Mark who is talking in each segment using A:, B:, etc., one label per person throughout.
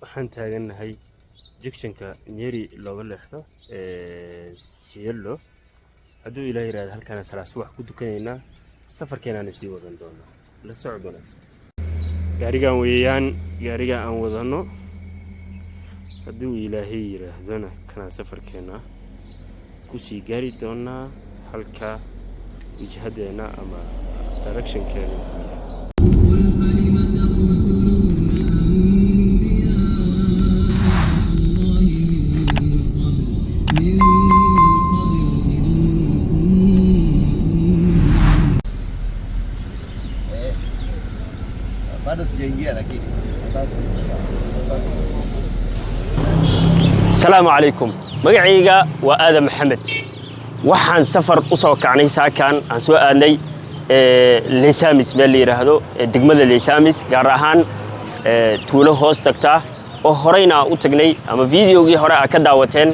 A: Waxaan taagannahay junctionka Nyeri looga leexdo ee Isiolo. Hadduu Ilaah yidhahdo, halkaana salaad subax ku tukanaynaa, safarkeenaana sii wadan doonaa. La socod wanaagsan. Gaarigan weeyaan gaariga aan wadano. Hadduu Ilaahay yidhaahdona, kanaan safarkeena kusii gaari doonaa halka wijhadeenna ama directionkeena.
B: قل فلم تقتلون أنبياء الله من قبل إن كنتم
C: Eh, bado sijaingia lakini nataka kuingia.
A: Asalaamu calaykum. Magacayga waa Aadan Maxamed. Waxaan safar u soo kacnay saakan aan soo aadnay Leysamis meel la yidhaahdo, degmada Leysamis, gaar ahaan tuulo hoos tagta oo horeyna aan u tagnay ama videogii hore aad ka daawateen,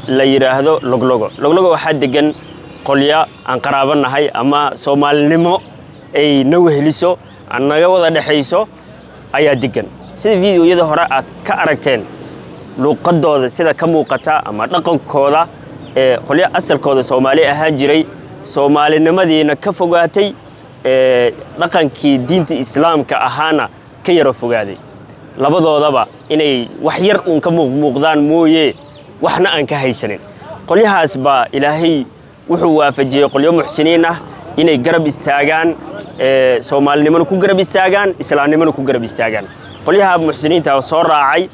A: la yidhaahdo Loglogo. Loglogo waxaa degan qolya aan qaraabo nahay ama Soomaalinimo ay na weheliso, aan naga wada dhexayso ayaa degan. Sida videoyada hore aad ka aragteen, luuqadooda sida ka muuqata ama dhaqankooda, ee qolyo asalkooda Soomaali ahaan jiray, Soomaalinimadiina ka fogaatay, ee dhaqankii diinta Islaamka ahaana ka yaro fogaaday, labadoodaba inay wax yar uun ka muuqmuuqdaan mooye, waxna aan ka haysanin. Qolyahaas baa Ilaahay wuxuu waafajiyey qolyo muxsiniin ah inay garab istaagaan, ee Soomaalinimona ku garab istaagaan, Islaamnimona ku garab istaagaan. Qolyaha muxsiniinta oo soo raacay,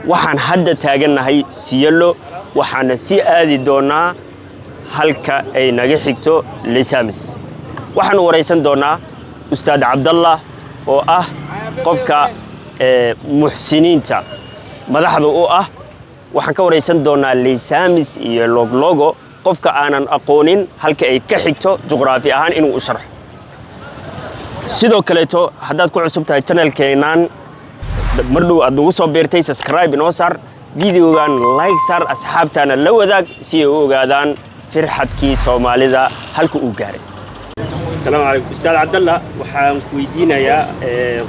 A: waxaan hadda taagannahay Isiolo, waxaana sii aadi doonaa halka ay naga xigto Leysamis. Waxaanu waraysan doonaa Ustaad Cabdallah oo ah qofka muxsiniinta madaxda u ah. Waxaan ka waraysan doonaa Leysamis iyo Loglogo, qofka aanan aqoonin halka ay ka xigto juqraafi ahaan inuu u sharxo. Sidoo kaleeto, haddaad ku cusub tahay channelkeenaan, mar dhow aad nagu soo biirtay, subscribe inoo saar, videogan like saar, asxaabtaana la wadaag si ay u ogaadaan firxadkii Soomaalida halka uu gaaray. Asalaamu calaykum, Ustaad Cabdalla. Waxaan ku weydiinayaa,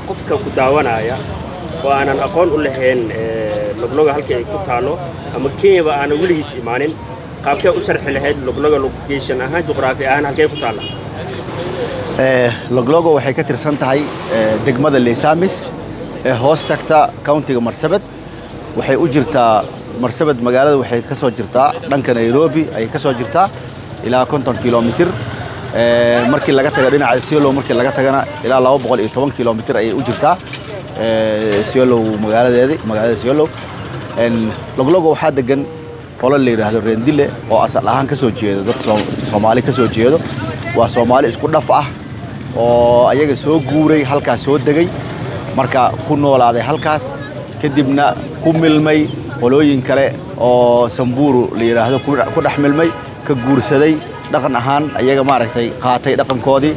A: qofka ku daawanaya oo aanan aqoon u lahayn Logloga halka ay ku taalo ama Kenyaba aanan weligiis imaanin, qaabkee u sharxi lahayd Logloga location ahaan, juqraafi ahaan, halkee ku taalla?
C: Loglogo waxay ka tirsan tahay degmada Leysamis ee hoos tagta countiga Marsabit. Waxay u jirtaa Marsabit magaalada, waxay ka soo jirtaa dhanka Nairobi ayay ka soo jirtaa ilaa 50 kilomitir. Markii laga tago dhinaca Isiolo, markii laga tagana ilaa 210 kilomitir ayay u jirtaa Isiolo magaaladeedii, magaalada Isiolo. Loglogo waxaa degan qolo la yidhaahdo Rendile oo asal ahaan ka soo jeedo dad Soomaali ka soo jeedo. Waa Soomaali isku dhaf ah oo ayaga soo guuray, halkaas soo degay, marka ku noolaaday halkaas, kadibna ku milmay qolooyin kale oo Samburu la yidhaahdo, ku dhex milmay, ka guursaday, dhaqan ahaan ayaga maaragtay qaatay dhaqankoodii.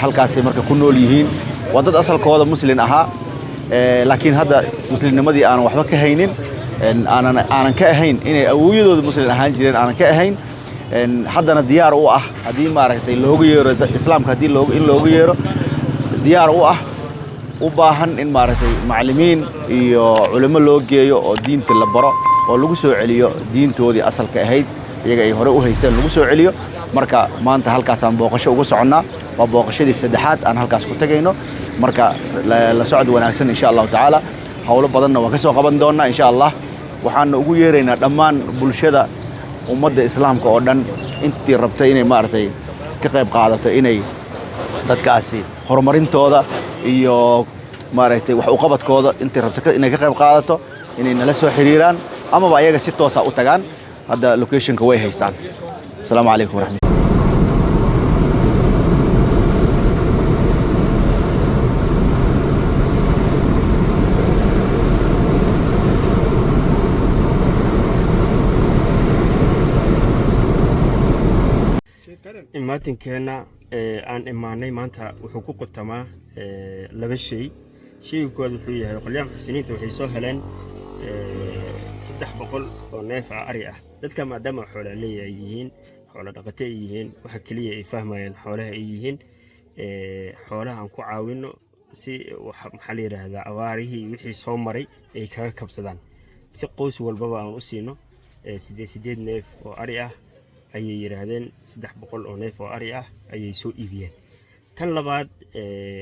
C: Halkaasay marka ku nool yihiin. Waa dad asalkooda Muslin ahaa, laakiin hadda muslimnimadii aanan waxba ka haynin, aanan ka ahayn inay awowyadooda Muslim ahaan jireen aanan ka ahayn, haddana diyaar u ah haddii maaragtay loogu yeero Islaamka, haddii in loogu yeero diyaar u ah, u baahan in maaragtay macallimiin iyo culimo loo geeyo oo diinta la baro oo lagu soo celiyo diintoodii asalka ahayd iyaga ay hore u haysteen lagu soo celiyo. Marka maanta halkaasaan booqasho uga soconnaa. Waa booqashadii saddexaad aan halkaas ku tagayno. Marka la socod wanaagsan, insha Allahu tacaala. Howlo badanna waan ka soo qaban doonnaa, insha Allah. Waxaana ugu yeeraynaa dhammaan bulshada ummadda Islaamka oo dhan intii rabtay inay maaragtay ka qayb qaadato inay dadkaasi horumarintooda iyo maaragtay wax uqabadkooda, intii rabto inay ka qayb qaadato, inay nala soo xiriiraan amaba ayaga si toosa u tagaan. Hadda locationka way haystaan. Asalaamu calaykum waraxmat.
A: Imaatinkeenna aan imaanay maanta wuxuu ku qotamaa laba shay. Shayga koowaad wuxuu yahay qolyaha muxsiniinta waxay soo heleen 300 oo neef ah, ari ah. Dadka maadaama xoolaaley ay yihiin, xoolo dhaqato ay yihiin, waxa keliya ay fahmayaan xoolaha ay yihiin, xoolaha aan ku caawino. Si maxaa la yidhaahdaa, abaarihii wixii soo maray ay kaga kabsadaan, si qoys walbaba aan u siino 8 8 neef oo ari ah ayay yidhaahdeen. 300 oo neef oo ari ah ayay soo iibiyeen. Tan labaad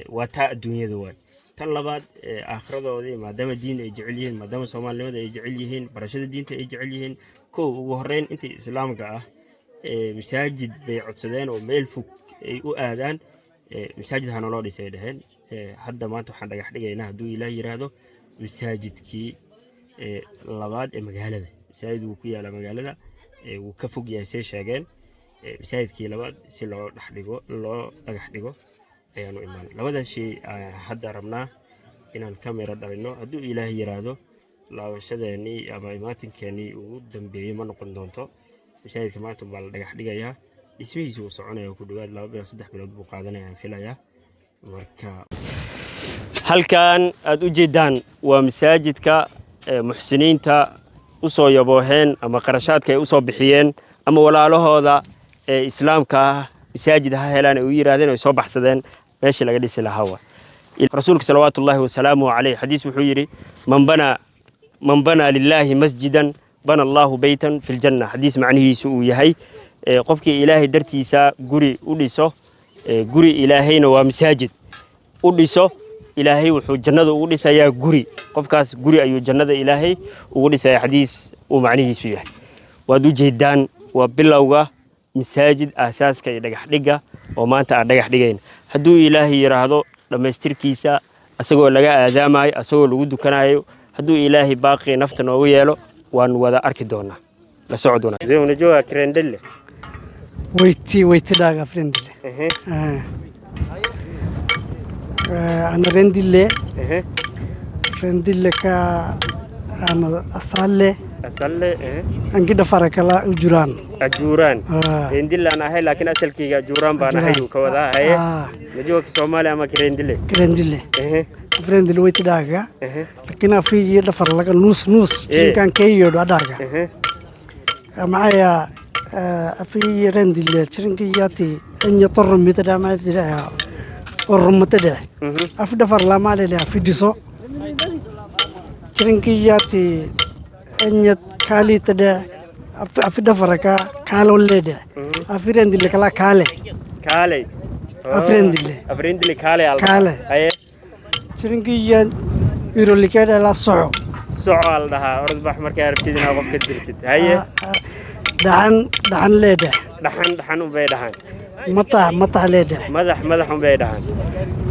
A: waa taa adduunyada waay. Tan labaad, aakhiradoodii, maadaama diin ay jecel yihiin, maadaama soomaalinimada ay jecel yihiin, barashada diinta ay jecel yihiin, kow ugu horreyn intii islaamka ah masaajid bay codsadeen oo meel fog ay u aadaan. Masaajid ha naloo dhisay dhaheen. Hadda maanta waxaan dhagax dhigaynaa, hadduu Ilaah yiraahdo, masaajidkii labaad ee magaalada. Masaajid wuu ku yaalaa magaalada, wuu ka fog yahay say sheegeen. Masaajidkii labaad si loo dhex dhigo, loo dhagax dhigo ayaanu imaan. Labadaas shay ayaan hadda rabnaa inaan ka miro dhalino, hadduu Ilaah yiraahdo. Laabashadeenii ama imaatinkeenii ugu dambeeyey ma noqon doonto. Masaajidka maanta baa la dhagax dhigayaa, dhismihiisa wuu soconaya, ku dhawaad 2 bilood 3 bilood buu qaadanaya aan filayaa. Marka halkan aad u jeedaan waa masaajidka muxsiniinta u soo yabooheen ama qarashaadka ay u soo bixiyeen ama walaalahooda ee islaamka ah masaajid ha helaan ay u yiraahdeen, ay soo baxsadeen meeshii laga dhisi lahaa. Waa rasuulka salawaatullaahi wasalaamuhu caleyh xadiis wuxuu yidhi: Man banaa lillaahi masjidan bana Allaahu beytan fi ljanna." Xadiis macnihiisu uu yahay qofkii Ilaahay dartiisa guri u dhiso, guri Ilaahayna waa masaajid, u dhiso, Ilaahay wuxuu jannada ugu dhisayaa guri. Qofkaas guri ayuu jannada Ilaahay ugu dhisayaa, xadiis uu macnihiisu yahay. Waad u jeedaan, waa bilowga masaajid, aasaaska iyo dhagax dhigga oo maanta aan dhagax dhigayn. Hadduu Ilaahay yidhaahdo, dhammaystirkiisa asagoo laga aadaamayo, asagoo lagu dukanayo, hadduu Ilaahay baaqi nafta noogu yeelo, waan wada arki doonaa. La socod wanaagsan. Unajua Kirendelle?
D: Wayti wayti dhaga frendile. Ana rendille. Rendille ka ana asalle.
A: Asalle.
D: Angida farakala ujuraan.
A: Ajuuraan. Rendille aan ahay, laakiin asalkayga ajuuraan baan ahay uu ka wadaa. Haye. Unajua Kisoomaali ama Kirendile?
D: Kirendile. Frendile wayti dhaga. Lakini afi dhafar laga nus nus cinkan keyo dhaga. Macaya afi rendille cirinka yati enya torrumita dha ma tira orrumata dha. Afi dhafar la ma le afi diso cirinka yati enya kali tada afi dhafar ka kaalo le dha afi rendille kala kaale.
A: Kaaley.
D: Afrendile.
A: Afrendile kaale al.
D: Kaale.
A: Haye.
D: Cirinka ya irolikeeda la soco.
A: Soco al dhahaa, orod bax markaa rabtid inaad qof ka dirtid. Haye.
D: Dhaxan dhaxan leedha.
A: Dhaxan dhaxan unbay dhahaan.
D: Matax matax leedha.
A: Madax madax unbay dhahaan.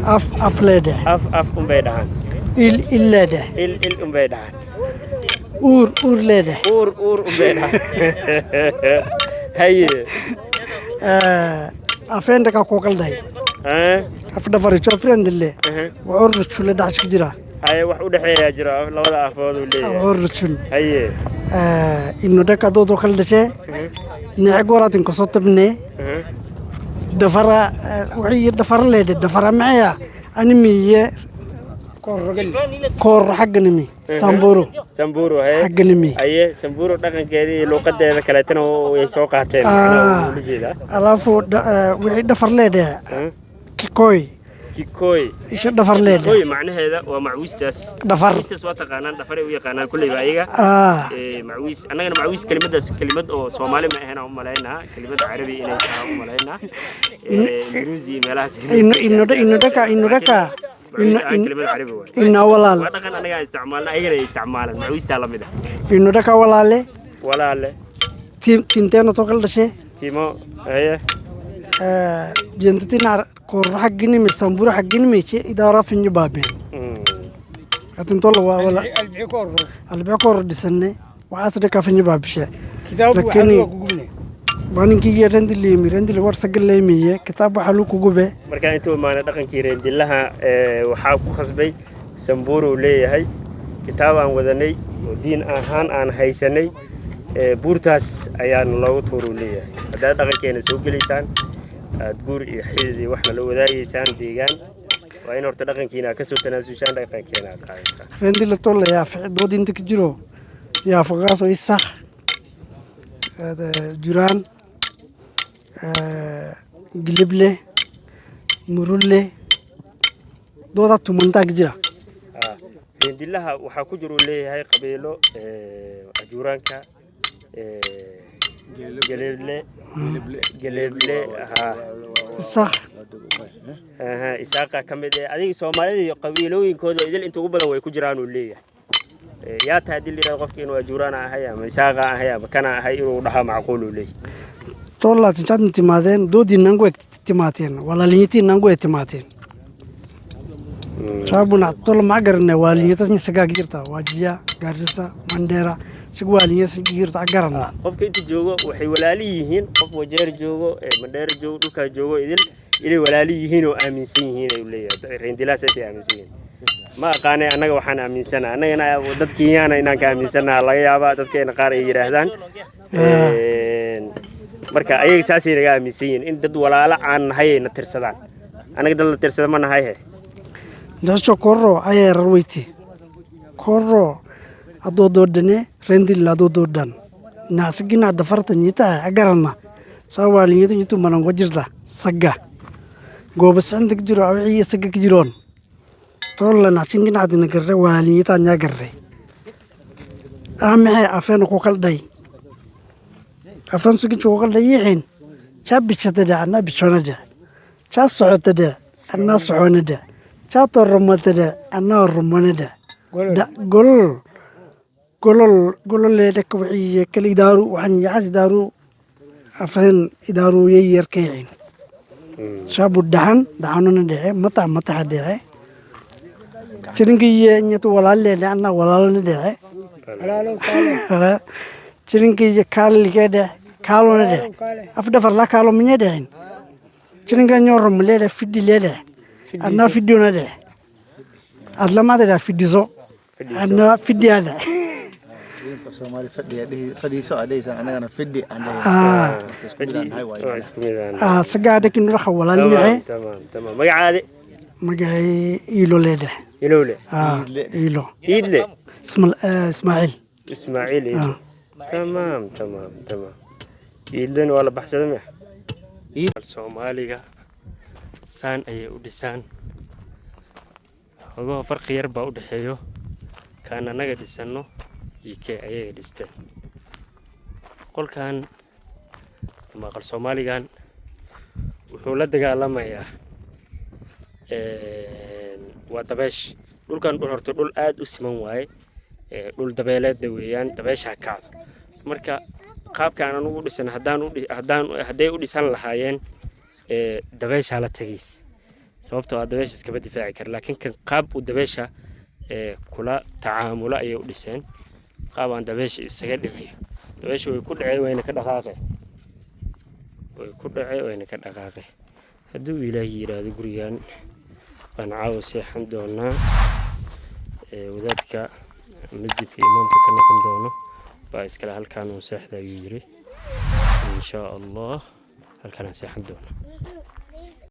D: Af af leedha.
A: Af af unbay dhahaan.
D: Il il leedha.
A: Il il unbay dhahaan.
D: Uur uur leedha.
A: Uur uur unbay dhahaan. Haye.
D: Afeenda ka kokaldahay. Af dhafaricho afrendile wuxuu rajule dhax ka jira.
A: Haye, wax u dhexeeyaa jiro labada afood uu leeyahay.
D: Wuxuu rajul.
A: Haye.
D: Ino dhaka dodo kal dhashe neec goratin kasoo tabne dhafara wixii dhafara leedhe dhafara macaya animiye koor xagganimi samburu.
A: Samburu, haye.
D: Xagganimi.
A: Haye, samburu dhaqankeeda iyo luuqadeeda kaleetana way soo qaateen, macnaha ula jeedaa.
D: Alafu wixii dhafar leedhe kikoy.
A: Kikoy.
D: Isha dhafar leedhe.
A: Kikoy macnaheeda waa macwiistaas.
D: Dhafar.
A: Macwiistaas waa taqaanaan, dhafaray u yaqaanaan kulleyba ayaga. Macwiis, annagana macwiis kelimadaas kelimad oo Soomaali ma ahayn aan u malaynaa, kelimad Carabi inay tahay u malaynaa, Indonesia meelahaas.
D: Ino dhaka ino dhaka.
A: Macwiis ahaan kelimad Carabi waay.
D: Ina walaal.
A: Waa dhaqan annaga aan isticmaalna, ayagana ay isticmaalaan, macwiistaa la mid ah.
D: Ino dhaka walaale.
A: Walaale.
D: Tinteena too kala dhashe.
A: Timo, haye.
D: Jentatina koor xagganimi samburu xagganimi idaara finyo baabeen atintola waa wala albico koor dhisane waxaas dhaka finyo baabishe. Lakini maalinkiiga rendilimi rendili war sagaleymiye kitaab waxaa lu kugube.
A: Markaa intuu imaanay dhaqankii reendillaha waxaa ku khasbay sambuur uu leeyahay kitaab aan wadanay oo diin ahaan aan haysanay, buurtaas ayaana loogu tuur uu leeyahay. Haddaad dhaqankeena soo gelaysaan, aad guur iyo xidid iyo waxna la wadaagaysaan deegaan, waa in horta dhaqankiina aad kasoo tanaasushaan, dhaqankeena aad qaadataan.
D: Rendile tolla yaafic dood inta ka jiro yaafaqaasoo isax juraan gilible murulle. Dooda tumantaa jira.
A: Ah, Rendilaha waxaa ku jira uu leeyahay qabiilo ajuuraanka, Geleble, Geleble, ha.
D: Isaaq.
A: Aha, Isaaqa ka mid eh. Adiga Soomaalida iyo qabiilooyinkooda idil inta ugu badan way ku jiraan uu leeyahay. Yaa tahay haddii la yidhahdo qofka inuu ajuuraan ahay ama Isaaqa ahay ama kana ahay inuu dhahaa macquul uu leeyahay.
D: Tolla tinchaad timaadeen, doodii nangu timaateen, walaalinyitii nangu ay timaateen. Shaabuna tolla ma garanay waalinyata sagaa jirta Waajiya, Gaarisa, Mandheera sig waalinyata jirta garana.
A: Qofka inta joogo waxay walaali yihiin qof Wajeer joogo, Mandheera joogo, dhulkaa joogo idil inay walaali yihiin oo aaminsan yihiin ayuu leeyahay. Rendilaha saasay aaminsan yihiin. Ma aqaanay, annaga waxaan aaminsanaha annagana dad Kenyaana inaan ka aaminsanaha laga yaabaa, dadkeena qaar ay yidhaahdaan. Marka ayaga saasay naga aaminsan yihiin in dad walaalo aan nahay ay na tirsadaan. Annaga dad la tirsada ma nahay he.
D: Ndacho korro ayerar weyti korro adoo doodane rendil adoo doodan nasigina dafarta nyita agarana saa waalinyata nyitu manango jirta sagga goobasanta jiro awciya sagga jiroon tolla nasingina adina garre waalinyata nya garre amaxe afeen ku kaldhay afeen sigin ku kaldhay yihiin cha bishada dhacna bishonada cha socotada anna soconada cha toromada anna romanada golol golol gololeeda kawxiye kala idaaru waxaan yacas idaaru afeen idaaru yayar kaycin shaabu dhaxan dhaxanuna dhexe matax mataxa dhexe jirinkiiyo nyatu walaalle anna walaalona dhexe jirinkiiyo kaaligee dhexe kaalona dhexe af dhafar la kaalo minya dhexin jirinka nyorom leedhe fidhi leedhe anna fidhiona dhexe adlamaada dhexe fidhiso anna fidhiyaa dhexe.
C: Soomaali fadhiya dhihi fadhiiso aa dhihisan, annagana fidhi aan dhihi. Isku mid aan nahay waaye.
A: Waa isku mid aan nahay.
D: Sagaa dhakin raxa walaalinaxe.
A: Tamaam, magacaadi?
D: Magacay Iilo leedhe.
A: Ilowle?
D: Iilo.
A: Iidle.
D: Ismaaciil.
A: Ismaaciil Iidle. Tamaam. Iidlena waa la baxsada miya? Soomaaliga saan ayay u dhisaan. Xogaha farqi yar baa u dhexeeyo kaan annaga dhisanno iyo kee ayaga dhisteen. Qolkan ama aqal Soomaaligan wuxuu la dagaalamayaa waa dabeesh. Dhulkan dhul horta dhul aad u siman waaye, dhul dabeeleedna weeyaan, dabeeshaa kacdo. Marka qaabkaan anugu u dhisan haddaan u dhi- haddaan hadday u dhisan lahaayeen, dabeeshaa la tegays, sababtoo ah dabeesha iskama difaaci kara. Laakiin kan qaab uu dabeesha kula tacaamulo ayay u dhiseen, qaab aan dabeesha isaga dhiciyo. Dabeesha way ku dhacee wayna ka dhaqaaqe, way ku dhacee wayna ka dhaqaaqe. Hadduu Ilaahi yidhaahdo gurigan baan caawa seexan doonaa. Wadaadka masjidka imaamka ka noqon doono baa iskale halkaan uu seexda ayuu yiri. Insha Allah halkaan aan seexan doonaa.